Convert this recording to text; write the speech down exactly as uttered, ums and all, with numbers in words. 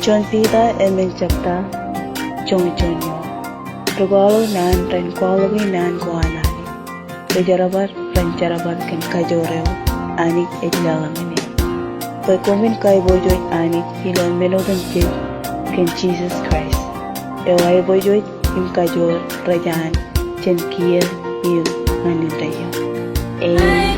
Juon Piter emān jebta joñoul juon ioon. Ri-kwaḷọk naan ren kwaḷọki naan ko an Anij. Ri-jerbal ren jerbal kōn kajoor eo Anij ej leḷọk ñan eok. Bwe koṃwin kaiboojoj Anij ilo men otemjej kōn Jisōs Kraist. Eo aiboojoj im kajoor rej an jān kiiō im ñan indeeo. Amen.